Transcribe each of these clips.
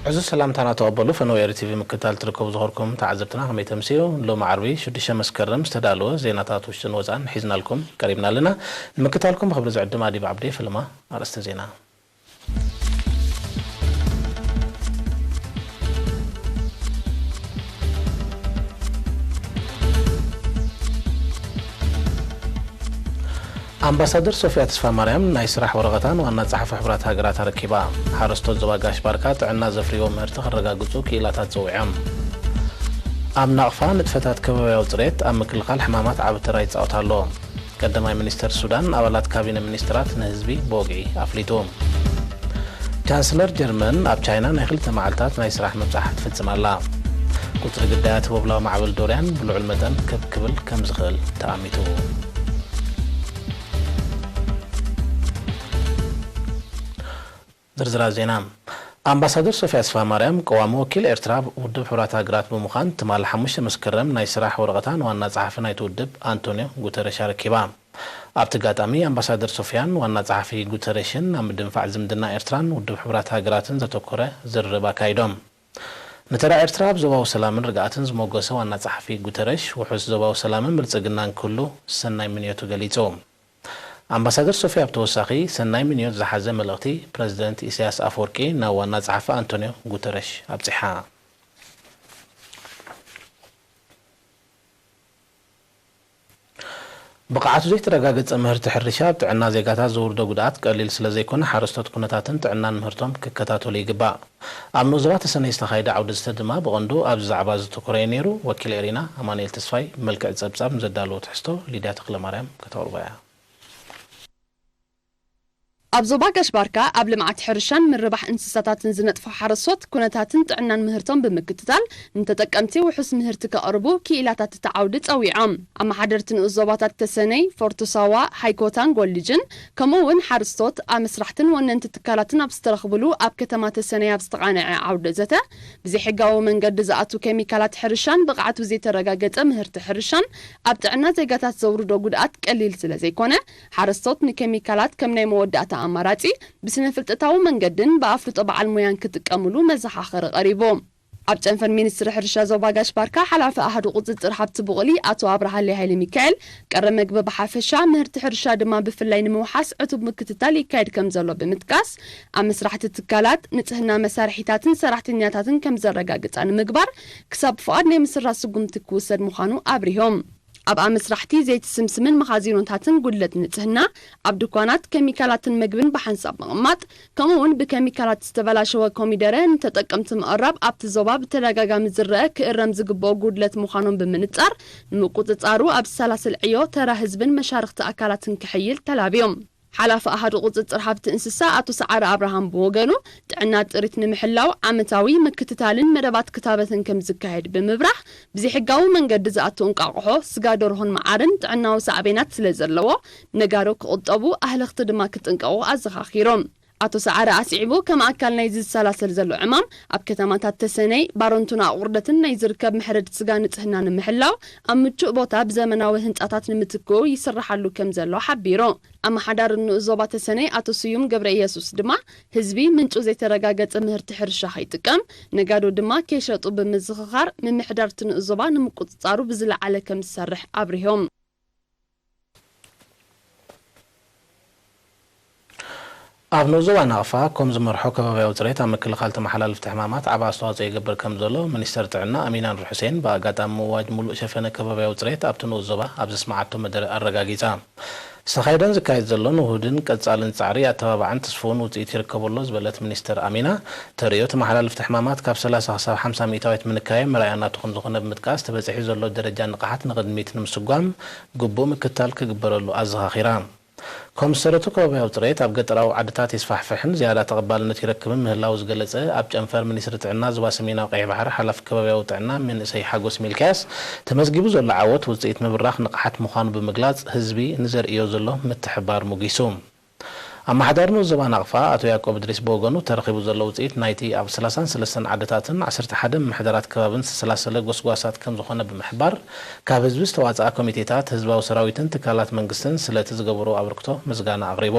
ዕዙዝ ሰላምታና ተቐበሉ። ፈነወ ኤሪ ቲቪ ምክትታል ትርከቡ ዝኸርኩም ተዓዘብትና ከመይ ተምስዩ? ሎሚ ዓርቢ ሽዱሽተ መስከረም ዝተዳለወ ዜናታት ውሽጥን ወፃን ሒዝናልኩም ቀሪብና ኣለና። ንምክትታልኩም ብኽብሪ ዝዕድም ኣዲብ ዓብዲ ፍልማ ኣርእስተ ዜና። ኣምባሳደር ሶፊያ ተስፋማርያም ናይ ስራሕ ወረቐታን ዋና ጸሓፊ ሕቡራት ሃገራት ኣረኪባ። ሓረስቶት ዞባ ጋሽ ባርካ ጥዕና ዘፍርይዎ ምህርቲ ክረጋግጹ ክኢላታት ጸዊዖም። ኣብ ናቕፋ ንጥፈታት ከባብያዊ ጽሬት ኣብ ምክልኻል ሕማማት ዓቢ ተራ ይጻወት ኣሎ። ቀዳማይ ሚኒስተር ሱዳን ኣባላት ካቢነ ሚኒስትራት ንህዝቢ ብወግዒ ኣፍሊጡ። ቻንስለር ጀርመን ኣብ ቻይና ናይ ክልተ መዓልታት ናይ ስራሕ ምብጻሕ ትፍጽም ኣላ። ቁጽሪ ግዳያት ህቦብላዊ ማዕበል ዶርያን ብልዑል መጠን ከብ ክብል ከም ዝኽእል ተኣሚቱ። ዝርዝራት ዜና። ኣምባሳደር ሶፊያ ተስፋማርያም ቀዋሚ ወኪል ኤርትራ ኣብ ውድብ ሕቡራት ሃገራት ብምዃን ትማሊ ሓሙሽተ መስከረም ናይ ስራሕ ወረቐታ ንዋና ጸሓፊ ናይቲ ውድብ ኣንቶንዮ ጉተረሽ ኣረኪባ። ኣብቲ ኣጋጣሚ ኣምባሳደር ሶፊያን ዋና ጸሓፊ ጉተረሽን ኣብ ምድንፋዕ ዝምድና ኤርትራን ውድብ ሕቡራት ሃገራትን ዘተኮረ ዝርርብ ኣካይዶም። ንተራ ኤርትራ ኣብ ዞባዊ ሰላምን ርግኣትን ዝሞገሰ ዋና ጸሓፊ ጉተረሽ፣ ውሑስ ዞባዊ ሰላምን ብልጽግናን ክህሉ ሰናይ ምንዮቱ ገሊጹ። ኣምባሳደር ሶፊያ ብተወሳኺ ሰናይ ምንዮት ዝሓዘ መልእኽቲ ፕረዚደንት ኢሳያስ ኣፈወርቂ ናብ ዋና ጸሓፊ ኣንቶንዮ ጉተረሽ ኣብጺሓ። ብቕዓቱ ዘይተረጋገጸ ምህርቲ ሕርሻ ኣብ ጥዕና ዜጋታት ዘውርዶ ጉድኣት ቀሊል ስለ ዘይኮነ፣ ሓረስቶት ኩነታትን ጥዕናን ምህርቶም ክከታተሉ ይግባእ። ኣብ ንኡስ ዞባ ተሰነይ ዝተኻየደ ዓውደ ዘተ ድማ ብቐንዱ ኣብዚ ዛዕባ ዘተኮረ እዩ ነይሩ። ወኪል ኤሪና ኣማኑኤል ተስፋይ ብመልክዕ ጸብጻብ ንዘዳለዎ ትሕዝቶ ሊድያ ተኽለማርያም ከተቕርቦ እያ። ኣብ ዞባ ጋሽ ባርካ ኣብ ልምዓት ሕርሻን ምርባሕ እንስሳታትን ዝነጥፉ ሓረስቶት ኩነታትን ጥዕናን ምህርቶም ብምክትታል ንተጠቀምቲ ውሑስ ምህርቲ ከቕርቡ ክኢላታት እቲ ዓውዲ ጸዊዖም። ኣመሓደርቲ ንኡስ ዞባታት ተሰነይ፣ ፎርቶ ሳዋ፣ ሃይኮታን ጎልጅን ከምኡ እውን ሓረስቶት፣ ኣመስራሕትን ወነንቲ ትካላትን ኣብ ዝተረኽብሉ ኣብ ከተማ ተሰነይ ኣብ ዝተቓነዐ ዓውደ ዘተ ብዘይሕጋዊ መንገዲ ዝኣቱ ኬሚካላት ሕርሻን ብቕዓቱ ዘይተረጋገጸ ምህርቲ ሕርሻን ኣብ ጥዕና ዜጋታት ዘውርዶ ጉድኣት ቀሊል ስለ ዘይኮነ፣ ሓረስቶት ንኬሚካላት ከም ናይ መወዳእታ ኣማራጺ ብስነ ፍልጠታዊ መንገድን ብኣፍልጦ በዓል ሞያን ክጥቀምሉ መዘኻኸሪ ቀሪቡ። ኣብ ጨንፈር ሚኒስትሪ ሕርሻ ዞባ ጋሽ ባርካ ሓላፊ ኣሃዱ ቁጽጽር ሃብቲ ብቑሊ ኣቶ ኣብርሃለይ ሃይለ ሚካኤል፣ ቀረ መግቢ ብሓፈሻ ምህርቲ ሕርሻ ድማ ብፍላይ ንምውሓስ ዕቱብ ምክትታል ይካየድ ከም ዘሎ ብምጥቃስ፣ ኣብ መስራሕቲ ትካላት ንጽህና መሳርሒታትን ሰራሕተኛታትን ከም ዘረጋግጻ ንምግባር ክሳብ ፍቓድ ናይ ምስራዝ ስጉምቲ ክውሰድ ምዃኑ ኣብሪሆም። ኣብ ኣመስራሕቲ ዘይቲ ስምስምን መኻዚኖታትን ጉድለት ንጽህና፣ ኣብ ድኳናት ኬሚካላትን መግብን ብሓንሳብ ምቕማጥ፣ ከምኡ እውን ብኬሚካላት ዝተበላሸወ ኮሚደረ ንተጠቀምቲ ምቕራብ ኣብቲ ዞባ ብተደጋጋሚ ዝረአ ክእረም ዝግብኦ ጉድለት ምዃኖም ብምንጻር፣ ንምቁጽጻሩ ኣብ ዝሰላሰል ዕዮ ተራ ህዝብን መሻርኽቲ ኣካላትን ክሕይል ተላብዮም። ሓላፊ ኣሃዱ ቁጽጽር ሃብቲ እንስሳ ኣቶ ሰዓረ ኣብርሃም ብወገኑ፣ ጥዕና ጥሪት ንምሕላው ዓመታዊ ምክትታልን መደባት ክታበትን ከም ዝካየድ ብምብራህ፣ ብዘይሕጋዊ መንገዲ ዝኣቱ እንቋቑሖ፣ ስጋ ደርሆን መዓርን ጥዕናዊ ሳዕቤናት ስለ ዘለዎ፣ ነጋዶ ክቑጠቡ፣ ኣህለኽቲ ድማ ክጥንቀቑ ኣዘኻኺሮም። ኣቶ ሰዓረ ኣስዒቡ፣ ከም ኣካል ናይዚ ዝሰላሰል ዘሎ ዕማም፣ ኣብ ከተማታት ተሰነይ፣ ባረንቱን ኣቑርደትን ናይ ዝርከብ መሕረዲ ስጋ ንጽህና ንምሕላው፣ ኣብ ምቹእ ቦታ ብዘመናዊ ህንጻታት ንምትክኡ ይስራሓሉ ከም ዘሎ ሓቢሩ። ኣመሓዳሪ ንኡስ ዞባ ተሰነይ ኣቶ ስዩም ገብረ ኢየሱስ ድማ፣ ህዝቢ ምንጩ ዘይተረጋገጸ ምህርቲ ሕርሻ ከይጥቀም፣ ነጋዶ ድማ ከይሸጡ ብምዝኽኻር፣ ምምሕዳር እቲ ንኡስ ዞባ ንምቁጽጻሩ ብዝለዓለ ከም ዝሰርሕ ኣብሪሆም። ኣብ ንኡስ ዞባ ናቕፋ ኮም ዝመርሖ ከባብያዊ ጽሬት ኣብ ምክልኻል ተመሓላልፍቲ ሕማማት ዓቢ ኣስተዋጽኦ ይገብር ከም ዘሎ ሚኒስተር ጥዕና ኣሚና ኑር ሑሴን ብኣጋጣሚ ምእዋጅ ምሉእ ሸፈነ ከባብያዊ ጽሬት ኣብቲ ንኡስ ዞባ ኣብ ዘስመዓቶ መደረ ኣረጋጊጻ። ዝተኻየደን ዝካየድ ዘሎን ውሁድን ቀጻልን ጻዕሪ ኣተባባዕን ትስፉውን ውጽኢት ይርከቦ ኣሎ ዝበለት ሚኒስተር ኣሚና፣ ተርእዮ ተመሓላልፍቲ ሕማማት ካብ ሰላሳ ክሳብ ሓምሳ ሚእታዊት ምንካዮም መርኣያ ናቱ ከም ዝኾነ ብምጥቃስ፣ ተበጺሑ ዘሎ ደረጃ ንቕሓት ንቕድሚት ንምስጓም ግቡእ ምክትታል ክግበረሉ ኣዘኻኺራ። ኮም ዝተረቱ ከባብያዊ ጽሬት ኣብ ገጠራዊ ዓድታት የስፋሕፍሕን ዝያዳ ተቐባልነት ይረክብን ምህላዉ ዝገለጸ ኣብ ጨንፈር ሚኒስትሪ ጥዕና ዞባ ሰሜናዊ ቀይሕ ባሕሪ ሓላፊ ከባብያዊ ጥዕና መንእሰይ ሓጎስ ሚልክያስ፣ ተመዝጊቡ ዘሎ ዓወት ውጽኢት ምብራኽ ንቕሓት ምዃኑ ብምግላጽ፣ ህዝቢ ንዘርእዮ ዘሎ ምትሕብባር ሞጊሱ። ኣመሓዳሪ ንኡስ ዞባ ናቕፋ ኣቶ ያዕቆብ እድሪስ ብወገኑ፣ ተረኺቡ ዘሎ ውፅኢት ናይቲ ኣብ ሰላሳን ሰለስተን ዓድታትን ዓሰርተ ሓደ ምምሕዳራት ከባብን ዝተሰላሰለ ጎስጓሳት ከምዝኾነ ብምሕባር፣ ካብ ህዝቢ ዝተዋፅኣ ኮሚቴታት፣ ህዝባዊ ሰራዊትን ትካላት መንግስትን ስለቲ ዝገበርዎ ኣበርክቶ ምስጋና ኣቕሪቡ።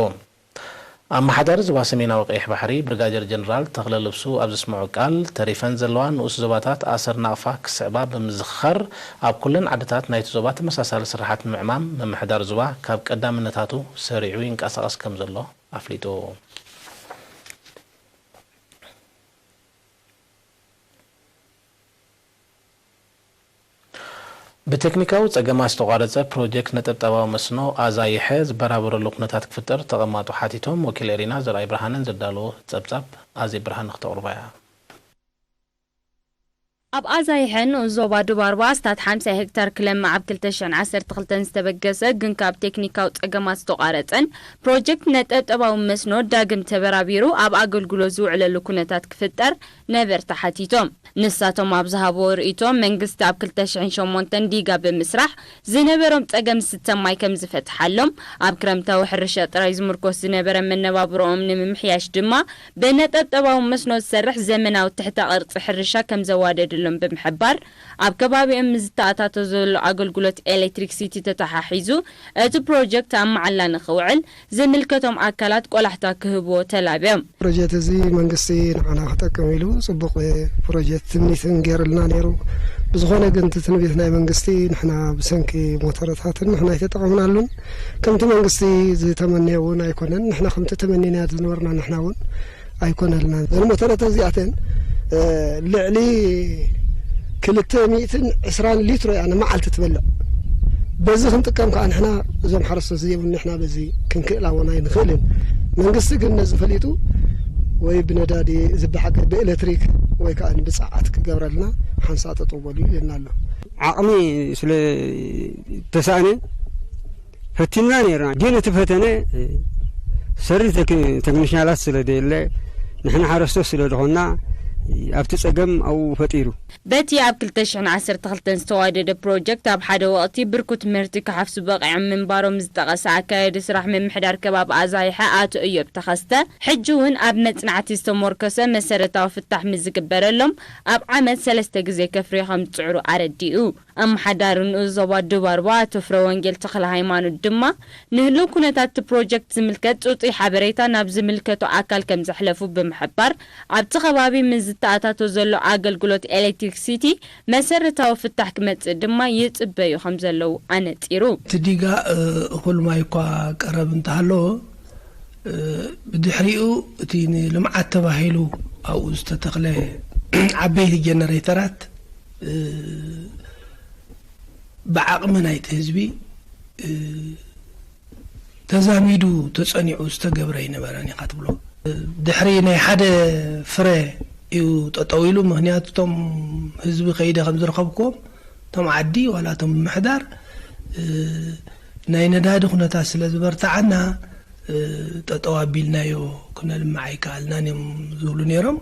ኣመሓዳሪ ዞባ ሰሜናዊ ቀይሕ ባሕሪ ብርጋዴር ጀነራል ተኽለ ልብሱ ኣብ ዘስምዖ ቃል፣ ተሪፈን ዘለዋ ንኡስ ዞባታት ኣሰር ናቕፋ ክስዕባ ብምዝኽኻር፣ ኣብ ኩለን ዓድታት ናይቲ ዞባ ተመሳሳሊ ስራሓት ንምዕማም ምምሕዳር ዞባ ካብ ቀዳምነታቱ ሰሪዑ ይንቀሳቐስ ከምዘሎ ኣፍሊጡ። ብቴክኒካዊ ጸገማት ዝተቋረጸ ፕሮጀክት ነጠብጣባዊ መስኖ ኣዛይሐ ዝበራበረሉ ኩነታት ክፍጠር ተቐማጦ ሓቲቶም። ወኪል ኤሪና ዘርኣይ ብርሃንን ዘዳለዎ ጸብጻብ ኣዜብ ብርሃን ክተቕርባ እያ። ኣብ ኣዛይሐ ንኡስ ዞባ ዱባርባ ኣስታት ሓምሳ ሄክታር ክለምዕ ኣብ ክልተ ሽሕን ዓሰርተ ክልተን ዝተበገሰ ግን ካብ ቴክኒካዊ ጸገማት ዝተቋረጸን ፕሮጀክት ነጠብጠባዊ መስኖ ዳግም ተበራቢሩ ኣብ ኣገልግሎት ዝውዕለሉ ኩነታት ክፍጠር ነበርቲ ሓቲቶም። ንሳቶም ኣብ ዝሃብዎ ርእይቶ፣ መንግስቲ ኣብ ክልተ ሽሕን ሸሞንተን ዲጋ ብምስራሕ ዝነበሮም ጸገም ስተ ማይ ከም ዝፈትሓሎም፣ ኣብ ክረምታዊ ሕርሻ ጥራይ ዝምርኮስ ዝነበረ መነባብሮኦም ንምምሕያሽ ድማ ብነጠብጠባዊ መስኖ ዝሰርሕ ዘመናዊ ትሕተ ቅርጺ ሕርሻ ከም ዘዋደደሎም ብምሕባር፣ ኣብ ከባቢኦም ምስ ዝተኣታቶ ዘሎ ኣገልግሎት ኤሌክትሪክሲቲ ተተሓሒዙ እቲ ፕሮጀክት ኣብ መዓላ ንኽውዕል ዝምልከቶም ኣካላት ቆላሕታ ክህብዎ ተላብዮም። ፕሮጀክት እዚ መንግስቲ ንዓና ክጠቅም ኢሉ ጽቡቕ ፕሮጀክት ትምኒትን ገይሩልና ነይሩ። ብዝኾነ ግን እቲ ትንቢት ናይ መንግስቲ ንሕና ብሰንኪ ሞተረታትን ንሕና ኣይተጠቐምናሉን። ከምቲ መንግስቲ ዝተመነየ እውን ኣይኮነን። ንሕና ከምቲ ተመኒናዮ ዝነበርና ንሕና እውን ኣይኮነልናን። እዘን ሞተረታት እዚኣተን፣ እ፣ ልዕሊ ክልተ ሚእትን ዕስራን ሊትሮ እያ ንመዓልቲ ትበልዕ። በዚ ክንጥቀም ከኣ ንሕና እዞም ሓረስቶት እዚኦም ንሕና በዚ ክንክእላ እውን ኣይንኽእልን። መንግስቲ ግን ነዚ ፈሊጡ ወይ ብነዳዲ ዝበሓቀ ብኤሌክትሪክ ወይ ከኣ ብጸዓት ክገብረልና ሓንሳእ ጠጠው በሉ ኢልና ኣሎ። ዓቕሚ ስለ ተሳእነ ፈቲንና ነይርና። ግን እቲ ፈተነ ሰሪ ተክ-፣ ተክኒሽናላት ስለ ዘየለ፣ ንሕና ሓረስቶት ስለ ዝኾንና፣ ኣብቲ ጸገም ኣብኡ ፈጢሩ። በቲ ኣብ ክልተ ሽሕን ዓሰርተ ክልተን ዝተዋደደ ፕሮጀክት፣ ኣብ ሓደ ወቕቲ ብርኩት ምህርቲ ክሓፍሱ በቒዖም ምንባሮም ዝጠቐሰ ኣካያዲ ስራሕ ምምሕዳር ከባቢ ኣዛይሐ ኣቶ እዮብ ተኸስተ፣ ሕጂ እውን ኣብ መጽናዕቲ ዝተሞርከሰ መሰረታዊ ፍታሕ ምስ ዝግበረሎም፣ ኣብ ዓመት ሰለስተ ግዜ ከፍርዩ ከም ዝጽዕሩ ኣረዲኡ። ኣመሓዳሪ ንኡስ ዞባ ዱባርባ ኣቶ ፍረወንጌል ተኽለ ሃይማኖት ድማ፣ ንህሉው ኩነታት እቲ ፕሮጀክት ዝምልከት ጽጹይ ሓበሬታ ናብ ዝምልከቶ ኣካል ከም ዘሕለፉ ብምሕባር፣ ኣብቲ ከባቢ ምስ ዝተኣታቶ ዘሎ ኣገልግሎት ኤሌክትሪክሲቲ መሰረታዊ ፍታሕ ክመጽእ ድማ ይጽበዩ ከም ዘለዉ ኣነጺሩ። እቲ ዲጋ፣ እ፣ እኹል ማይ እኳ ቀረብ እንተሃለዎ፣ እ፣ ብድሕሪኡ እቲ ንልምዓት ተባሂሉ ኣብኡ ዝተተኽለ ዓበይቲ ጀነሬተራት፣ እ፣ ብዓቕሚ ናይቲ ህዝቢ፣ እ፣ ተዛሚዱ ተጸኒዑ ዝተገብረ ኣይነበረን ኢኻ ትብሎ። ድሕሪ ናይ ሓደ ፍረ እዩ ጠጠው ኢሉ፣ ምኽንያቱ እቶም ህዝቢ ከይደ ከም ዝረኸብክዎም፣ እቶም ዓዲ ዋላ እቶም ምምሕዳር፣ እ፣ ናይ ነዳዲ ኩነታት ስለ ዝበርትዓና፣ እ፣ ጠጠው ኣቢልናዮ፣ ክነልምዕ ኣይከኣልናን እዮም ዝብሉ ነይሮም።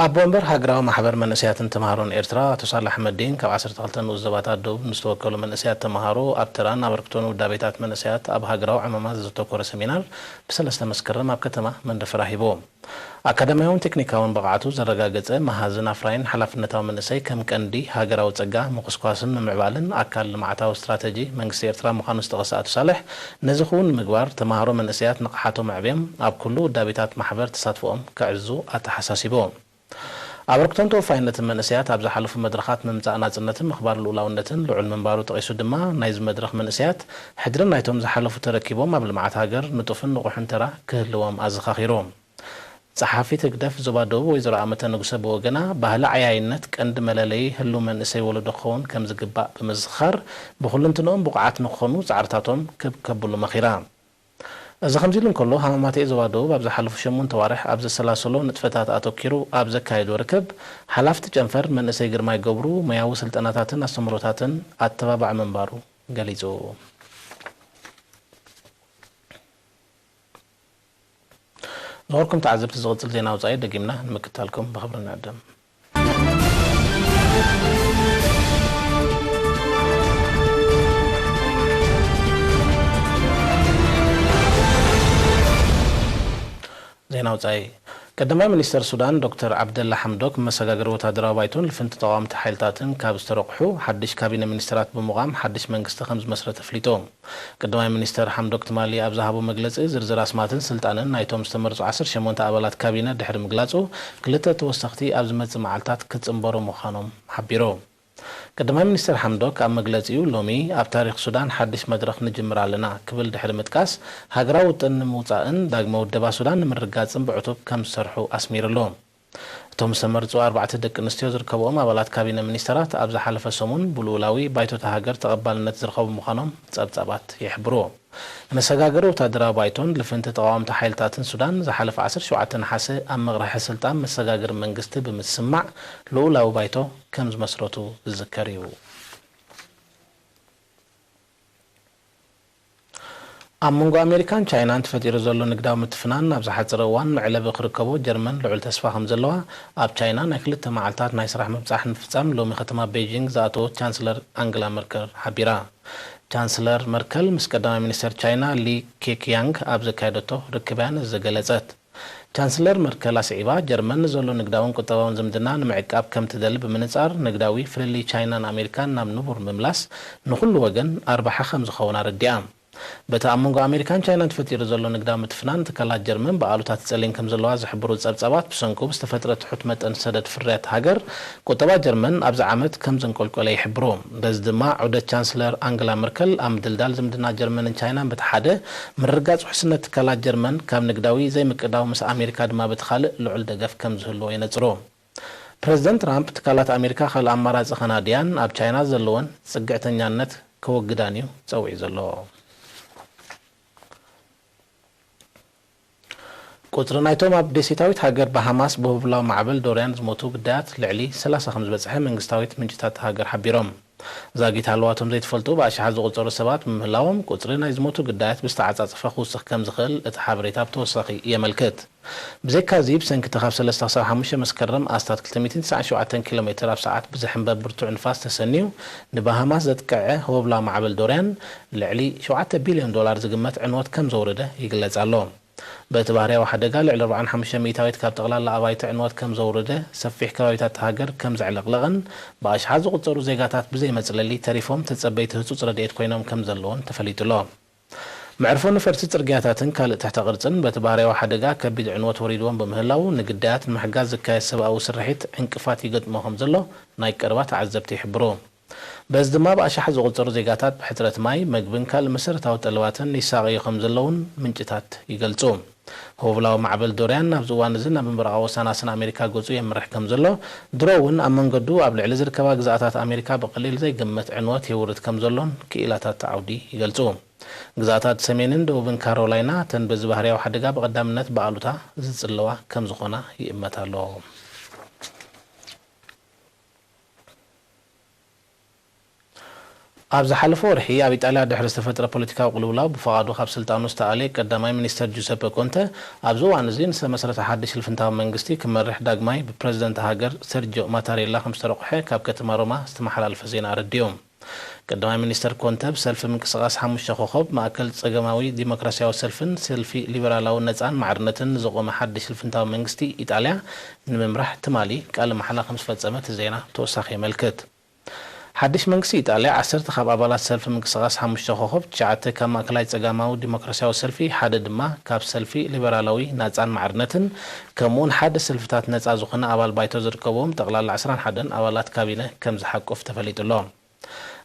ኣቦ ወንበር ሃገራዊ ማሕበር መንእሰያትን ተምሃሮን ኤርትራ ኣቶ ሳላሕ መዲን፣ ካብ ዓሰርተ ክልተ ንኡስ ዞባታት ደቡብ ንዝተወከሉ መንእሰያት ተምሃሮ ኣብ ተራን ኣበርክቶን ውዳቤታት መንእሰያት ኣብ ሃገራዊ ዕማማት ዘተኮረ ሰሚናር ብሰለስተ መስከረም ኣብ ከተማ መንደፈራ ሂቡ። ኣካዳሚያውን ቴክኒካውን ብቕዓቱ ዘረጋገጸ መሃዝን ኣፍራይን ሓላፍነታዊ መንእሰይ ከም ቀንዲ ሃገራዊ ጸጋ ምኹስኳስን ምምዕባልን ኣካል ልምዓታዊ ስትራተጂ መንግስቲ ኤርትራ ምዃኑ ዝጠቐሰ ኣቶ ሳልሕ፣ ነዚ ክውን ንምግባር ተምሃሮ መንእሰያት ንቕሓቶም ኣዕብዮም ኣብ ኩሉ ውዳቤታት ማሕበር ተሳትፎኦም ከዕዝዙ ኣተሓሳሲቡ። ኣበርክቶን ተወፋይነትን መንእሰያት ኣብ ዝሓለፉ መድረኻት ምምጻእ ናጽነትን ምኽባር ልኡላውነትን ልዑል ምንባሩ ጠቒሱ ድማ፣ ናይዚ መድረኽ መንእሰያት ሕድሪ ናይቶም ዝሓለፉ ተረኪቦም ኣብ ልምዓት ሃገር ንጡፍን ንቑሕን ተራ ክህልዎም ኣዘኻኺሩ። ጸሓፊት ህግደፍ ዞባ ደቡብ ወይዘሮ ኣመተ ንጉሰ ብወገና፣ ባህሊ ዓያይነት ቀንዲ መለለዪ ህሉው መንእሰይ ወለዶ ክኸውን ከም ዝግባእ ብምዝኽኻር፣ ብኹልንትንኦም ብቑዓት ንክኾኑ ጻዕርታቶም ክብ ከብሉ መኺራ። እዚ ከምዚ ኢሉ እንከሎ፣ ሃማማተኤ ዞባ ደቡብ ኣብ ዝሓለፉ ሸሞንተ ኣዋርሕ ኣብ ዘሰላሰሎ ንጥፈታት ኣተኪሩ ኣብ ዘካየዶ ርክብ፣ ሓላፍቲ ጨንፈር መንእሰይ ግርማይ ገብሩ ሞያዊ ስልጠናታትን ኣስተምህሮታትን ኣተባባዒ ምንባሩ ገሊጹ። ዝኸበርኩም ተዓዘብቲ፣ ዝቕጽል ዜና ወጻኢ ደጊምና ንምክታልኩም ብኽብሪ ንዕድም። ዜና ውጻኢ። ቀዳማይ ሚኒስተር ሱዳን ዶክተር ዓብደላ ሓምዶክ መሰጋገሪ ወታደራዊ ባይቶን ልፍንቲ ተቓወምቲ ሓይልታትን ካብ ዝተረቑሑ ሓድሽ ካቢነ ሚኒስተራት ብምቋም ሓድሽ መንግስቲ ከም ዝመስረተ ኣፍሊጡ። ቀዳማይ ሚኒስተር ሓምዶክ ትማሊ ኣብ ዝሃቦ መግለጺ፣ ዝርዝር ኣስማትን ስልጣንን ናይቶም ዝተመርጹ ዓሰርተ ሸሞንተ ኣባላት ካቢነ ድሕሪ ምግላጹ፣ ክልተ ተወሰኽቲ ኣብ ዝመጽእ መዓልታት ክጽንበሩ ምዃኖም ሓቢሩ። ቀዳማይ ሚኒስተር ሓምዶክ ኣብ መግለጺኡ፣ ሎሚ ኣብ ታሪኽ ሱዳን ሓድሽ መድረኽ ንጅምር ኣለና ክብል ድሕሪ ምጥቃስ፣ ሃገራዊ ውጥን ንምውጻእን ዳግመ ውደባ ሱዳን ንምርግጋጽን ብዕቱብ ከም ዝሰርሑ ኣስሚሩሉ። እቶም ዝተመርጹ ኣርባዕተ ደቂ ኣንስትዮ ዝርከብኦም ኣባላት ካቢነ ሚኒስተራት ኣብ ዝሓለፈ ሰሙን ብልኡላዊ ባይቶ እታ ሃገር ተቐባልነት ዝረኸቡ ምዃኖም ጸብጻባት ይሕብሩ። መሰጋገሪ ወታደራዊ ባይቶን ልፍንቲ ተቓወምቲ ሓይልታትን ሱዳን ዝሓለፈ ዓሰርተ ሸውዓተ ነሓሰ ኣብ መቕርሒ ስልጣን መሰጋገሪ መንግስቲ ብምስማዕ ልኡላዊ ባይቶ ከም ዝመስረቱ ዝዝከር እዩ። ኣብ መንጎ ኣሜሪካን ቻይናን ተፈጢሩ ዘሎ ንግዳዊ ምትፍናን ኣብ ዝሓጸረ እዋን መዕለቢ ክርከቦ ጀርመን ልዑል ተስፋ ከም ዘለዋ ኣብ ቻይና ናይ ክልተ መዓልታት ናይ ስራሕ ምብጻሕ ንምፍጻም ሎሚ ከተማ ቤጂንግ ዝኣተወት ቻንስለር ኣንግላ መርከል ሓቢራ። ቻንስለር መርከል ምስ ቀዳማይ ሚኒስተር ቻይና ሊ ኬክያንግ ኣብ ዘካየደቶ ርክብ እያ ነዚ ዝገለጸት። ቻንስለር መርከል ኣስዒባ፣ ጀርመን ንዘሎ ንግዳውን ቁጠባውን ዝምድና ንምዕቃብ ከም ትደሊ ብምንጻር፣ ንግዳዊ ፍልልይ ቻይናን ኣሜሪካን ናብ ንቡር ምምላስ ንኹሉ ወገን ኣርባሒ ከም ዝኸውን ኣረዲኣ። በቲ ኣብ መንጎ ኣሜሪካን ቻይናን ተፈጢሩ ዘሎ ንግዳዊ ምትፍናን፣ ትካላት ጀርመን ብኣሉታ ትጸልየን ከም ዘለዋ ዝሕብሩ ጸብጻባት፣ ብሰንኩ ብዝተፈጥረ ትሑት መጠን ሰደድ ፍርያት ሃገር፣ ቁጠባ ጀርመን ኣብዚ ዓመት ከም ዘንቆልቆለ ይሕብሩ። በዚ ድማ ዑደት ቻንስለር ኣንግላ መርከል ኣብ ምድልዳል ዝምድና ጀርመንን ቻይናን በቲ ሓደ፣ ምርግጋጽ ውሕስነት ትካላት ጀርመን ካብ ንግዳዊ ዘይምቅዳው ምስ ኣሜሪካ ድማ በቲ ካልእ ልዑል ደገፍ ከም ዝህልዎ የነጽሩ። ፕረዚደንት ትራምፕ ትካላት ኣሜሪካ ካልእ ኣማራጺ ከናድያን ኣብ ቻይና ዘለወን ጽግዕተኛነት ከወግዳን እዩ ጸዊዑ ዘሎ። ቁጽሪ ናይቶም ኣብ ደሴታዊት ሃገር ባሃማስ ብሆብላዊ ማዕበል ዶርያን ዝሞቱ ግዳያት ልዕሊ ሰላሳ ከም ዝበጽሐ መንግስታዊት ምንጭታት ሃገር ሓቢሮም። ዛጊት ሃለዋቶም ዘይተፈልጡ ብኣሽሓት ዝቑጸሩ ሰባት ብምህላዎም፣ ቁጽሪ ናይ ዝሞቱ ግዳያት ብዝተዓጻጸፈ ክውስኽ ከም ዝኽእል እቲ ሓበሬታ ብተወሳኺ የመልክት። ብዘይካዚ፣ ብሰንኪ እቲ ካብ ሰለስተ ክሳብ ሓሙሽተ መስከረም ኣስታት ክልተ ሚእትን ትስዓን ሸውዓተን ኪሎ ሜትር ኣብ ሰዓት ብዝሕንበብ ብርቱዕ ንፋስ ተሰንዩ ንባሃማስ ዘጥቅዐ ሆብላዊ ማዕበል ዶርያን፣ ልዕሊ ሸውዓተ ቢልዮን ዶላር ዝግመት ዕንወት ከም ዘውረደ ይግለጽ ኣሎ። በቲ ባህርያዊ ሓደጋ፣ ልዕሊ ኣርባዓን ሓሙሽተ ሚእታዊት ካብ ጠቕላላ ኣባይቲ ዕንወት ከም ዘውረደ፣ ሰፊሕ ከባቢታት እታ ሃገር ከም ዘዕለቕለቐን ብኣሽሓት ዝቑጸሩ ዜጋታት ብዘይ መጽለሊ ተሪፎም ተጸበይቲ ህጹጽ ረድኤት ኮይኖም ከም ዘለዉን ተፈሊጡ ኣሎ። መዕርፎ ነፈርቲ፣ ጽርግያታትን ካልእ ትሕተ ቅርጽን በቲ ባህርያዊ ሓደጋ ከቢድ ዕንወት ወሪድዎም ብምህላዉ፣ ንግዳያት ንምሕጋዝ ዝካየድ ሰብኣዊ ስርሒት ዕንቅፋት ይገጥሞ ከም ዘሎ ናይ ቀረባ ተዓዘብቲ ይሕብሩ። በዚ ድማ ብኣሽሓት ዝቑጸሩ ዜጋታት ብሕጽረት ማይ፣ መግብን ካልእ መሰረታዊ ጠለባትን ይሳቐዩ ከም ዘለዉን ምንጭታት ይገልጹ። ሆብላዊ ማዕበል ዶርያን ኣብዚ እዋን እዚ ናብ ምብራቓዊ ወሰናስን ኣሜሪካ ገጹ የምርሕ ከም ዘሎ፣ ድሮ እውን ኣብ መንገዱ ኣብ ልዕሊ ዝርከባ ግዝኣታት ኣሜሪካ ብቐሊል ዘይግመት ዕንወት የውርድ ከም ዘሎን ክኢላታት እቲ ዓውዲ ይገልጹ። ግዝኣታት ሰሜንን ደቡብን ካሮላይና፣ እተን በዚ ባህርያዊ ሓደጋ ብቐዳምነት ብኣሉታ ዝጽለዋ ከም ዝኾና ይእመት ኣሎ። ኣብ ዝሓለፈ ወርሒ ኣብ ኢጣልያ ድሕሪ ዝተፈጥረ ፖለቲካዊ ቅልውላው ብፍቓዱ ካብ ስልጣኑ ዝተኣልየ ቀዳማይ ሚኒስተር ጁሰፐ ኮንተ፣ ኣብዚ እዋን እዚ ንዝተመስረተ ሓድሽ ልፍንታዊ መንግስቲ ክመርሕ ዳግማይ ብፕረዚደንት ሃገር ሰርጆ ማታሬላ ከም ዝተረቑሐ ካብ ከተማ ሮማ ዝተመሓላለፈ ዜና ኣረዲኡ። ቀዳማይ ሚኒስተር ኮንተ፣ ብሰልፊ ምንቅስቓስ ሓሙሽተ ኮኾብ፣ ማእከል ጸገማዊ ዲሞክራስያዊ ሰልፍን ሰልፊ ሊበራላዊ ነጻን ማዕርነትን ንዘቖመ ሓድሽ ልፍንታዊ መንግስቲ ኢጣልያ ንምምራሕ ትማሊ ቃለ መሓላ ከም ዝፈጸመ እቲ ዜና ተወሳኺ የመልክት። ሓድሽ መንግስቲ ኢጣልያ፣ ዓሰርተ ካብ ኣባላት ሰልፊ ምንቅስቓስ ሓሙሽተ ኮኾብ፣ ትሽዓተ ካብ ማእከላይ ጸጋማዊ ዲሞክራስያዊ ሰልፊ፣ ሓደ ድማ ካብ ሰልፊ ሊበራላዊ ናጻን ማዕርነትን፣ ከምኡውን ሓደ ሰልፍታት ነጻ ዝኾነ ኣባል ባይቶ ዝርከብዎም ጠቕላላ ዕስራን ሓደን ኣባላት ካቢነ ከም ዝሓቁፍ ተፈሊጡ ኣሎ።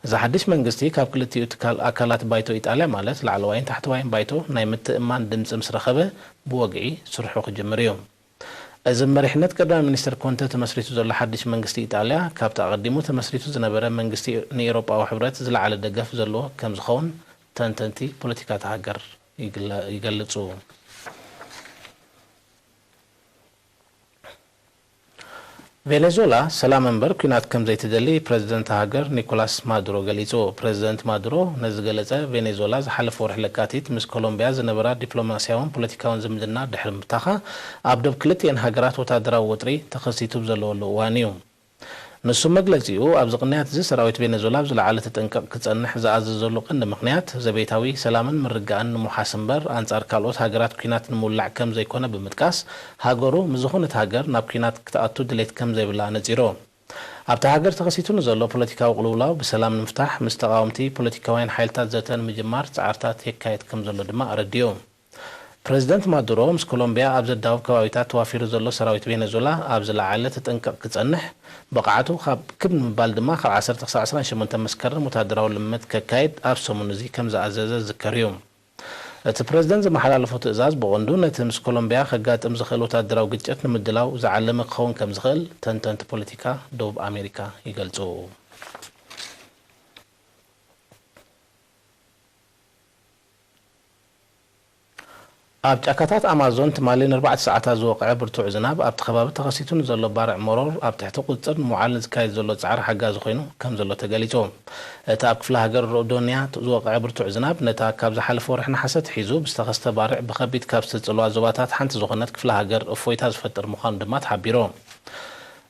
እዚ ሓድሽ መንግስቲ ካብ ክልቲኡ ትካል ኣካላት ባይቶ ኢጣልያ፣ ማለት ላዕለዋይን ታሕተዋይን ባይቶ፣ ናይ ምትእምማን ድምጺ ምስ ረኸበ ብወግዒ ስርሑ ክጅምር እዩ። እዚ ብመሪሕነት ቀዳማይ ሚኒስተር ኮንተ ተመስሪቱ ዘሎ ሓድሽ መንግስቲ ኢጣልያ፣ ካብቲ ኣቐዲሙ ተመስሪቱ ዝነበረ መንግስቲ ንኤውሮጳዊ ሕብረት ዝለዓለ ደገፍ ዘለዎ ከም ዝኸውን ተንተንቲ ፖለቲካ እታ ሃገር ይግለ-፣ ይገልጹ። ቬኔዙዌላ ሰላም እምበር ኲናት ከም ዘይትደሊ ፕረዚደንት እታ ሃገር ኒኮላስ ማዱሮ ገሊጹ። ፕረዚደንት ማዱሮ ነዚ ዝገለጸ፣ ቬኔዙዌላ ዝሓለፈ ወርሒ ለካቲት ምስ ኮሎምቢያ ዝነበራ ዲፕሎማስያውን ፖለቲካውን ዝምድና ድሕሪ ምብታኻ፣ ኣብ ዶብ ክልቲኤን ሃገራት ወታደራዊ ወጥሪ ተኸሲቱ ብዘለወሉ እዋን እዩ። ንሱ መግለጺኡ ኣብዚ ቅንያት እዚ ሰራዊት ቬኔዙዌላ ኣብ ዝለዓለ ተጠንቀቕ ክጸንሕ ዝኣዘዘሉ ቀንዲ ምኽንያት ዘቤታዊ ሰላምን ምርግጋእን ንምውሓስ እምበር ኣንጻር ካልኦት ሃገራት ኲናት ንምውላዕ ከም ዘይኮነ ብምጥቃስ፣ ሃገሩ ምስ ዝኾነት ሃገር ናብ ኲናት ክትኣቱ ድሌት ከም ዘይብላ ነጺሩ። ኣብታ ሃገር ተኸሲቱ ንዘሎ ፖለቲካዊ ቅልውላው ብሰላም ንምፍታሕ ምስ ተቓወምቲ ፖለቲካውያን ሓይልታት ዘተ ንምጅማር ጻዕርታት የካየድ ከም ዘሎ ድማ ኣረዲኡ። ፕረዚደንት ማዱሮ ምስ ኮሎምቢያ ኣብ ዘዳውብ ከባቢታት ተዋፊሩ ዘሎ ሰራዊት ቬኔዙዌላ ኣብ ዝለዓለ ተጠንቀቕ ክጸንሕ፣ ብቕዓቱ ካብ ክብ ንምባል ድማ ካብ ዓሰርተ ክሳብ ዓሰርተ ሸሞንተ መስከረም ወታደራዊ ልምምድ ከካይድ ኣብ ሰሙን እዚ ከም ዝኣዘዘ ዝዝከር እዩ። እቲ ፕረዚደንት ዝመሓላለፎ ትእዛዝ ብቐንዱ ነቲ ምስ ኮሎምቢያ ከጋጥም ዝኽእል ወታደራዊ ግጭት ንምድላው ዝዓለመ ክኸውን ከም ዝኽእል ተንተንቲ ፖለቲካ ደቡብ ኣሜሪካ ይገልጹ። ኣብ ጫካታት ኣማዞን ትማሊ ንኣርባዕተ ሰዓታት ዝወቕዐ ብርቱዕ ዝናብ ኣብቲ ከባቢ ተኸሲቱ ንዘሎ ባርዕ መሮር ኣብ ትሕቲ ቁጽጽር ንምውዓል ንዝካየድ ዘሎ ጻዕሪ ሓጋዚ ኮይኑ ከም ዘሎ ተገሊጹ። እቲ ኣብ ክፍለ ሃገር ሮዶንያ ዝወቕዐ ብርቱዕ ዝናብ ነታ ካብ ዝሓለፈ ወርሒ ነሓሰ ኣትሒዙ ብዝተኸስተ ባርዕ ብኸቢድ ካብ ዝተጸልዋ ዞባታት ሓንቲ ዝኾነት ክፍለ ሃገር እፎይታ ዝፈጥር ምዃኑ ድማ ተሓቢሩ።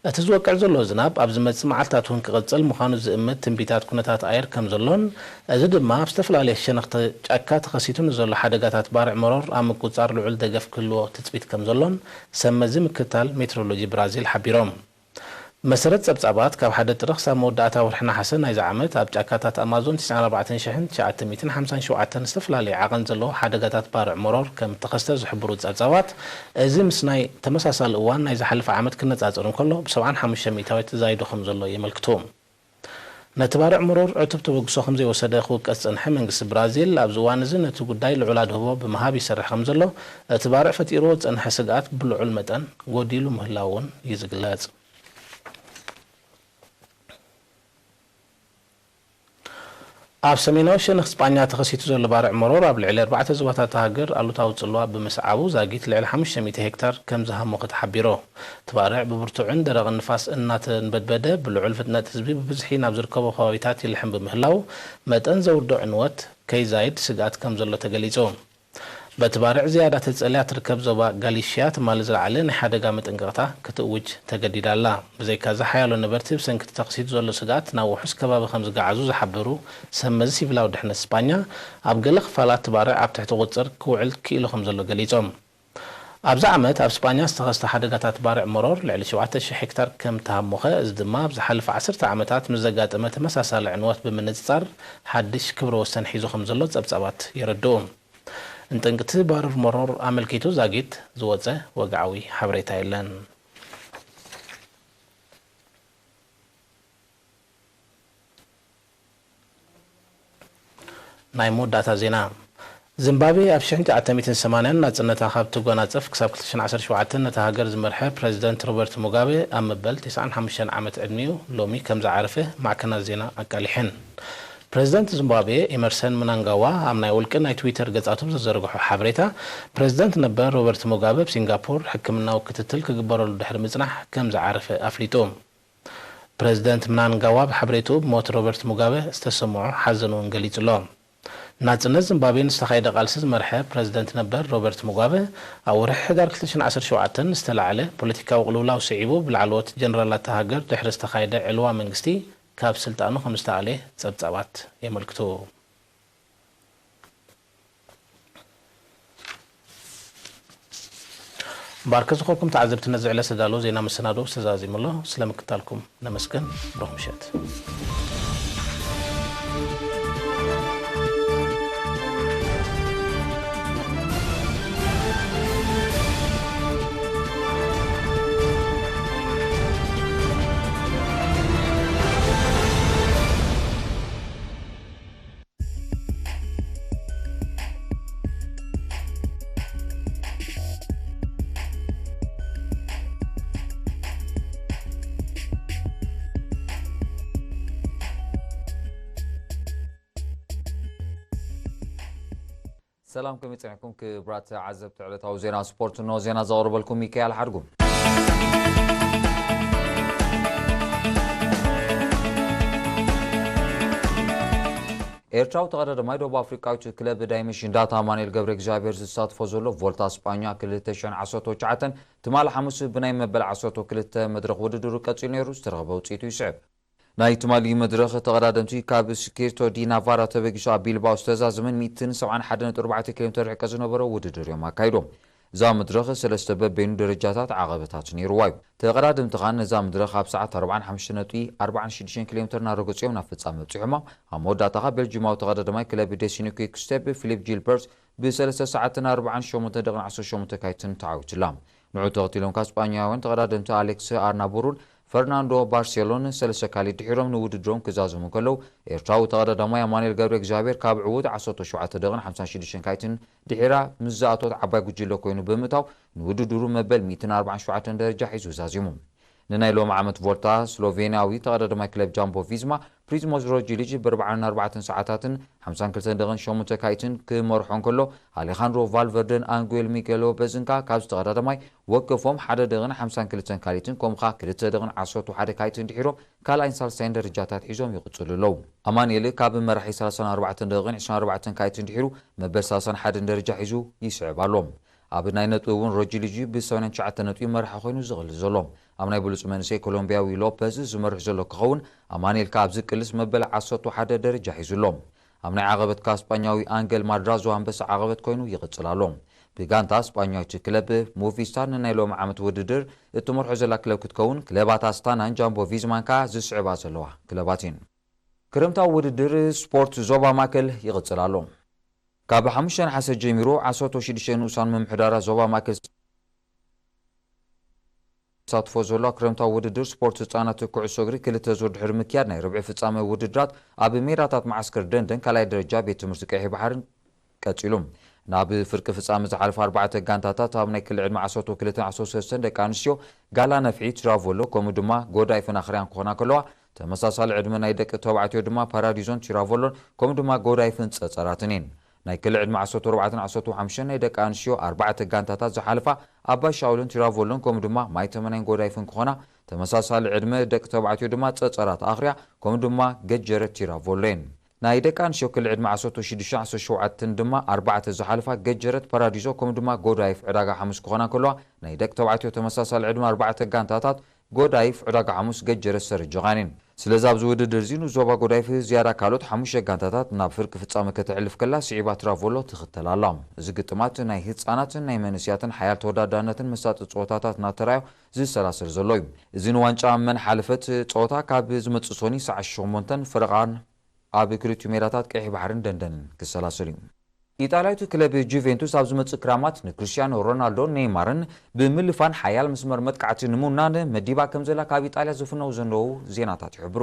እቲ ዝወቅዕ ዘሎ ዝናብ ኣብ ዝመጽእ መዓልታት እውን ክቕጽል ምዃኑ ዝእምት ትንቢታት ኩነታት ኣየር ከም ዘሎን፣ እዚ ድማ ኣብ ዝተፈላለየ ሸነኽቲ ጫካ ተኸሲቱ ንዘሎ ሓደጋታት ባርዕ መሮር ኣብ ምቁጽጻር ልዑል ደገፍ ክህልዎ ትጽቢት ከም ዘሎን ሰብ መዚ ምክትታል ሜትሮሎጂ ብራዚል ሓቢሮም። ብመሰረት ጸብጻባት፣ ካብ ሓደ ጥሪ ክሳብ መወዳእታ ወርሒ ነሓሰ ናይዚ ዓመት ኣብ ጫካታት ኣማዞን ትስዓን ኣርባዕተን ሽሕን ትሽዓተ ሚእትን ሓምሳን ሸውዓተን ዝተፈላለየ ዓቐን ዘለዎ ሓደጋታት ባርዕ መሮር ከም እተኸስተ ዝሕብሩ ጸብጻባት፣ እዚ ምስ ናይ ተመሳሳሊ እዋን ናይ ዝሓለፈ ዓመት ክነጻጸር እንከሎ፣ ብሰብዓን ሓሙሽተ ሚእታዊት ተዛይዱ ከም ዘሎ የመልክቱ። ነቲ ባርዕ መሮር ዕቱብ ተበግሶ ከም ዘይወሰደ ክውቀስ ዝጸንሐ መንግስቲ ብራዚል፣ ኣብዚ እዋን እዚ ነቲ ጉዳይ ልዑል ኣድህቦ ብምሃብ ይሰርሕ ከም ዘሎ፣ እቲ ባርዕ ፈጢርዎ ዝጸንሐ ስግኣት ብልዑል መጠን ጎዲሉ ምህላው እውን እዩ ዝግለጽ። ኣብ ሰሜናዊ ሸነኽ ስጳኛ ተኸሲቱ ዘሎ ባርዕ መሮር ኣብ ልዕሊ ኣርባዕተ ዞባታት እታ ሃገር ኣሉታዊ ጽልዋ ብምስዓቡ ዛጊት ልዕሊ ሓሙሽተ ሚእቲ ሄክታር ከም ዝሃሞኸ ተሓቢሩ። እቲ ባርዕ ብብርቱዕን ደረቕን ንፋስ እናተንበድበደ ብልዑል ፍጥነት ህዝቢ ብብዝሒ ናብ ዝርከቦ ከባቢታት ይልሕም ብምህላው መጠን ዘውርዶ ዕንወት ከይዛይድ ስግኣት ከም ዘሎ ተገሊጹ። በቲ ባርዕ ዝያዳ ተጸልያ ትርከብ ዞባ ጋሊሽያ ትማሊ ዝለዓለ ናይ ሓደጋ መጠንቀቕታ ክትእውጅ ተገዲዳ ኣላ። ብዘይካዚ ሓያሎ ነበርቲ ብሰንኪ እቲ ተኸሲቱ ዘሎ ስግኣት ናብ ውሑስ ከባቢ ከም ዝገዓዙ ዝሓበሩ ሰብ መዚ ሲቪላዊ ድሕነት ስጳኛ፣ ኣብ ገለ ክፋላት እቲ ባርዕ ኣብ ትሕቲ ቁጽጽር ክውዕል ክኢሉ ከም ዘሎ ገሊጾም። ኣብዚ ዓመት ኣብ ስጳኛ ዝተኸስተ ሓደጋታት ባርዕ መሮር ልዕሊ ሸውዓተ ሽሕ ሄክታር ከም ተሃሞኸ፣ እዚ ድማ ኣብ ዝሓለፈ ዓሰርተ ዓመታት ምስ ዘጋጠመ ተመሳሳሊ ዕንወት ብምንጽጻር ሓድሽ ክብረ ወሰን ሒዙ ከም ዘሎ ጸብጻባት የረድኡ። ንጠንቅቲ ባርዕ መሮር ኣመልኪቱ ዛጊት ዝወጸ ወግዓዊ ሓበሬታ የለን። ናይ መወዳእታ ዜና። ዚምባብዌ ኣብ ሽሕን ትሽዓተ ሚእትን ሰማንያን ናጽነታ ካብ ትጎናጸፍ ክሳብ ክልተ ሽሕን ዓሰርተ ሸውዓተን ነታ ሃገር ዝመርሐ ፕረዚደንት ሮበርት ሙጋበ ኣብ መበል ተስዓን ሓሙሽተን ዓመት ዕድሚኡ ሎሚ ከም ዝዓረፈ ማዕከናት ዜና ኣቃሊሐን። ፕረዚደንት ዚምባብዌ ኤመርሰን ምናንጋዋ ኣብ ናይ ውልቂ ናይ ትዊተር ገጻቱ ብዘዘርግሖ ሓበሬታ፣ ፕረዚደንት ነበር ሮበርት ሙጋበ ኣብ ሲንጋፖር ሕክምናዊ ክትትል ክግበረሉ ድሕሪ ምጽናሕ ከም ዝዓረፈ ኣፍሊጡ። ፕረዚደንት ምናንጋዋ ብሓበሬትኡ ብሞት ሮበርት ሙጋበ ዝተሰምዖ ሓዘን እውን ገሊጹ ኣሎ። ናጽነት ዚምባብዌ ንዝተኻየደ ቃልሲ ዝመርሐ ፕረዚደንት ነበር ሮበርት ሙጋበ፣ ኣብ ወርሒ ሕዳር ክልተ ሽሕን ዓሰርተ ሸውዓተን ዝተላዕለ ፖለቲካዊ ቅልውላው ስዒቡ ብላዕለዎት ጀነራላት እታ ሃገር ድሕሪ ዝተኻየደ ዕልዋ መንግስቲ ካብ ስልጣኑ ከም ዝተኣልየ ጸብጻባት የመልክቱ። እምበኣር ከዝኸርኩም ተዓዘብቲ ነዚ ዕለት ዝተዳለወ ዜና መሰናድኦ ተዛዚሙ ኣሎ። ስለ ምክታልኩም ነመስግን። ብሩኽ ምሸት። ሰላም፣ ከመይ ጸኒሕኩም ክቡራት ተዓዘብቲ ዕለታዊ ዜና ስፖርት? እንሆ ዜና ዘቕርበልኩም ሚካኤል ሓድጉ። ኤርትራዊ ተቐዳዳማይ ደቡብ ኣፍሪቃዊት ክለብ ዳይመንሽን ዳታ ኣማኑኤል ገብረ እግዚኣብሔር ዝሳትፎ ዘሎ ቮልታ ስጳኛ ክልተ ሽሕን ዓሰርተ ትሽዓተን ትማሊ ሓሙስ ብናይ መበል ዓሰርተ ክልተ መድረኽ ውድድሩ ቀጺሉ ነይሩ። ዝተረኽበ ውጽኢቱ ይስዕብ። ናይ ትማሊ መድረኽ ተቐዳደምቲ ካብ ስኪርቶ ዲ ናቫራ ተበጊሱ ኣብ ቢልባኦ ዝተዛዘመን ሚእትን ሰብዓን ሓደን ነጥቢ ኣርባዕተ ኪሎ ሜትር ርሕቀት ዝነበሮ ውድድር እዮም ኣካይዶም። እዛ መድረኽ ሰለስተ በበይኑ ደረጃታት ዓቐበታት ነይርዋ እዩ። ተቐዳደምቲ ኻን ነዛ መድረኽ ኣብ ሰዓት ኣርባዓን ሓሙሽተ ነጥቢ ኣርባዓን ሽዱሽተን ኪሎ ሜትር እናረገጹ እዮም ናብ ፍጻመ በጺሖማ። ኣብ መወዳእታ ኻ ቤልጂማዊ ተቐዳዳማይ ክለብ ዴስቲኒ ኩክ ስቴፕ ፊሊፕ ጂልበርት ብሰለስተ ሰዓትን ኣርባዓን ሸሞንተ ደቂቕን ዓሰርተ ሸሞንተ ካይትን ተዓዊቱላ። ንዑ ተኸቲሎም ካብ ስጳኛውያን ተቐዳደምቲ ኣሌክስ ኣርናቡሩን ፈርናንዶ ባርሴሎን ሰለስተ ካሊድ ድሒሮም ንውድድሮም ክዛዘሙ ከለዉ፣ ኤርትራዊ ተቐዳዳማይ ኣማኑኤል ገብረ እግዚኣብሔር ካብ ዕዉት ዓሰርተ ሸውዓተ ደቂቕን ሓምሳን ሽዱሽተን ካይትን ድሒራ ምስ ዝኣቶት ዓባይ ጉጅለ ኮይኑ ብምእታው፣ ንውድድሩ መበል ሚእትን ኣርባዓን ሸውዓተን ደረጃ ሒዙ ዛዚሙ። ንናይ ሎሚ ዓመት ቮልታ፣ ስሎቬንያዊ ተቐዳዳማይ ክለብ ጃምቦ ቪዝማ ፕሪዝሞዝ ሮጅሊጅ ብኣርባዓን ኣርባዕተን ሰዓታትን ሓምሳን ክልተን ደቂቕን ሸሞንተ ካሊትን ክመርሖ እንከሎ፣ ኣሌኻንድሮ ቫልቨርደን ኣንጉዌል ሚጌል ሎፔዝን ከኣ ካብዚ ተቐዳዳማይ ወከፎም ሓደ ደቂቕን ሓምሳን ክልተን ካሊትን ከምኡ ከኣ ክልተ ደቂቕን ዓሰርተ ሓደ ካሊትን ድሒሮም ካልኣይን ሳልሳይን ደረጃታት ሒዞም ይቕጽሉ ኣለዉ። ኣማኑኤል ካብ መራሒ ሰላሳን ኣርባዕተን ደቂቕን ዕስራን ኣርባዕተን ካሊትን ድሒሩ መበል ሰላሳን ሓደን ደረጃ ሒዙ ይስዕብ ኣሎ። ኣብ ናይ ነጥቢ እውን ሮጅሊጂ ብሰማንያን ትሽዓተን ነጥቢ መራሒ ኮይኑ ዝቕልስ ዘሎ። ኣብ ናይ ብሉጽ መንእሰይ ኮሎምቢያዊ ሎፐዝ ዝመርሕ ዘሎ ክኸውን፣ ኣማኑኤል ከኣ ኣብ ዝቅልስ መበል ዓሰርተ ሓደ ደረጃ ሒዙ ኣሎ። ኣብ ናይ ዓቐበት ከኣ ስጳኛዊ ኣንገል ማድራዞ ኣንበሳ ዓቐበት ኮይኑ ይቕጽል ኣሎ። ብጋንታ ስጳኛዊት ክለብ ሞቪስታር ንናይ ሎሚ ዓመት ውድድር እትመርሖ ዘላ ክለብ ክትከውን፣ ክለባት ኣስታናን ጃምቦ ቪዝማን ከኣ ዝስዕባ ዘለዋ ክለባት እየን። ክረምታዊ ውድድር ስፖርት ዞባ ማእከል ይቕጽል ኣሎ። ካብ ሓሙሽተ ነሓሰ ጀሚሩ ዓሰርተ ሽዱሽተ ንኡሳን ምምሕዳራት ዞባ ማእከል ዝሳትፎ ዘሎ ክረምታዊ ውድድር ስፖርት ህጻናት ኩዕሶ እግሪ ክልተ ዙር ድሕሪ ምክያድ ናይ ርብዒ ፍጻመ ውድድራት ኣብ ሜዳታት መዓስከር ደንደን ካልኣይ ደረጃ ቤት ትምህርቲ ቀይሕ ባሕርን ቀጺሉ። ናብ ፍርቂ ፍጻመ ዝሓለፋ ኣርባዕተ ጋንታታት ኣብ ናይ ክሊ ዕድመ ዓሰርተ ክልተን ዓሰርተ ሰለስተን ደቂ ኣንስትዮ ጋላ ነፍሒ ትራቮሎ ከምኡ ድማ ጎዳይፍን ኣኽርያን ክኾና ከለዋ፣ ተመሳሳሊ ዕድመ ናይ ደቂ ተባዕትዮ ድማ ፓራዲዞን ቲራቮሎን ከምኡ ድማ ጎዳይፍን ጸጸራትን እየን። ናይ ክሊ ዕድመ ዓሰርተ ኣርባዕተን ዓሰርተ ሓሙሽተን ናይ ደቂ ኣንስትዮ ኣርባዕተ ጋንታታት ዝሓለፋ ኣባይ ሻውልን ቲራቮሎን ከምኡ ድማ ማይ ተመናይን ጎዳይፍን ክኾና፣ ተመሳሳሊ ዕድመ ደቂ ተባዕትዮ ድማ ጸጸራት ኣኽርያ ከምኡ ድማ ገጀረት ቲራቮሎ እየን። ናይ ደቂ ኣንስትዮ ክሊ ዕድመ ዓሰርተ ሽዱሽተ ዓሰርተ ሸውዓተን ድማ ኣርባዕተ ዝሓለፋ ገጀረት ፓራዲዞ ከምኡ ድማ ጎዳይፍ ዕዳጋ ሓሙስ ክኾና ከለዋ፣ ናይ ደቂ ተባዕትዮ ተመሳሳሊ ዕድመ ኣርባዕተ ጋንታታት ጎዳይፍ ዕዳጋ ሓሙስ ገጀረት ሰረጀቓን እየን። ስለዚ ኣብዚ ውድድር እዚ ንዞባ ጎዳይፍ ዝያዳ ካልኦት ሓሙሽተ ጋንታታት ናብ ፍርቂ ፍጻመ ከተሕልፍ ከላ፣ ስዒባ ትራቮሎ ትኽተል ኣላ። እዚ ግጥማት ናይ ህጻናትን ናይ መንእስያትን ሓያል ተወዳዳርነትን መሳጢ ጸወታታት እናተራዮ ዝሰላሰል ዘሎ እዩ። እዚ ንዋንጫ መን ሓለፈት ጸወታ ካብ ዝመጽእ ሶኒ ሰዓት ሸሞንተን ፈረቓን ኣብ ክልቲኡ ሜዳታት ቀይሕ ባሕርን ደንደንን ክሰላሰል እዩ። ኢጣልያዊት ክለብ ጁቬንቱስ ኣብ ዝመጽእ ክራማት ንክርስትያኖ ሮናልዶን ኔይማርን ብምልፋን ሓያል መስመር መጥቃዕቲ ንምውናን መዲባ ከም ዘላ ካብ ኢጣልያ ዝፍነው ዘለዉ ዜናታት ይሕብሩ።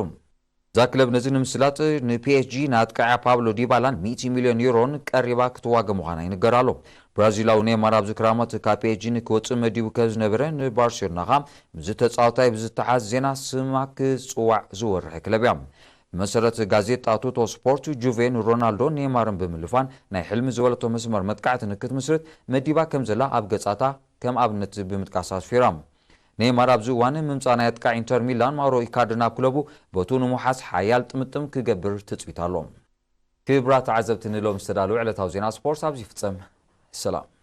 እዛ ክለብ ነዚ ንምስላጥ ንፒኤስጂ ንኣጥቃዕያ ፓብሎ ዲባላን ሚእቲ ሚልዮን ዩሮን ቀሪባ ክትዋገ ምዃና ይንገር ኣሎ። ብራዚላዊ ኔይማር ኣብዚ ክራማት ካብ ፒኤስጂ ንክወጽእ መዲቡ ከም ዝነበረ ንባርሴሎና ኸኣ ምስ ተጻዋታይ ብዝተሓዝ ዜና ስማ ክጽዋዕ ዝወርሐ ክለብ እያ። ብመሰረት ጋዜጣ ቱቶ ስፖርት፣ ጁቬ ንሮናልዶ ኔይማርን ብምልፋን ናይ ሕልሚ ዝበለቶ መስመር መጥቃዕቲ ንክትምስርት መዲባ ከም ዘላ ኣብ ገጻታ ከም ኣብነት ብምጥቃስ ኣስፊራ። ኔይማር ኣብዚ እዋን ምምጻእ ናይ ኣጥቃዕ ኢንተር ሚላን ማውሮ ኢካርዲ ናብ ክለቡ በቱ ንምውሓስ ሓያል ጥምጥም ክገብር ትጽቢት ኣሎ። ክብራት ተዓዘብቲ ንሎም ዝተዳለወ ዕለታዊ ዜና ስፖርት ኣብዚ ይፍጸም። ሰላም።